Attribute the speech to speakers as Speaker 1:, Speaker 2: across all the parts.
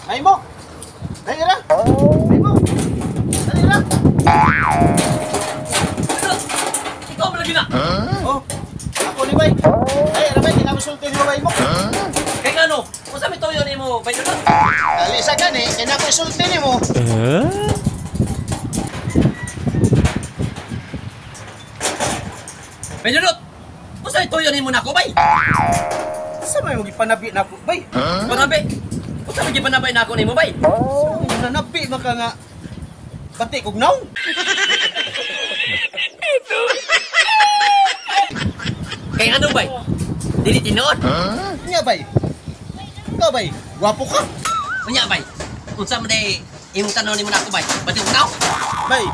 Speaker 1: Ay mo. Dali ra. Ay mo. Dali ra.
Speaker 2: Ikaw man lagi na.
Speaker 1: Oh. Ako ni bay. Ay, ra bay kinamusulti ni bay mo.
Speaker 2: Kay ngano? Unsa may tuyo nimo, bay dulot?
Speaker 1: Dali sa gani, kay nako isulti nimo.
Speaker 2: Bay dulot. Unsa may tuyo nimo nako, bay?
Speaker 1: Sa may mo gipanabi nako bay?
Speaker 2: Panabi. Unsa may gipanabay nako nimo, bay?
Speaker 1: Sa may nanabi man ka nga bati kog naong.
Speaker 2: Kay ngano, bay? Dili tinuod.
Speaker 1: Nya bay. Ikaw bay, gwapo ka.
Speaker 2: Unya, bay. Unsa man day imong tan-aw nimo nako, bay? Bati kog naong?
Speaker 1: Bay.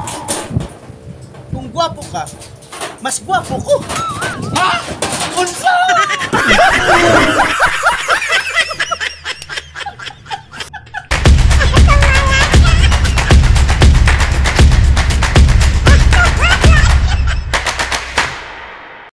Speaker 1: Kung gwapo ka, mas gwapo ko.
Speaker 2: Ha? Unsa?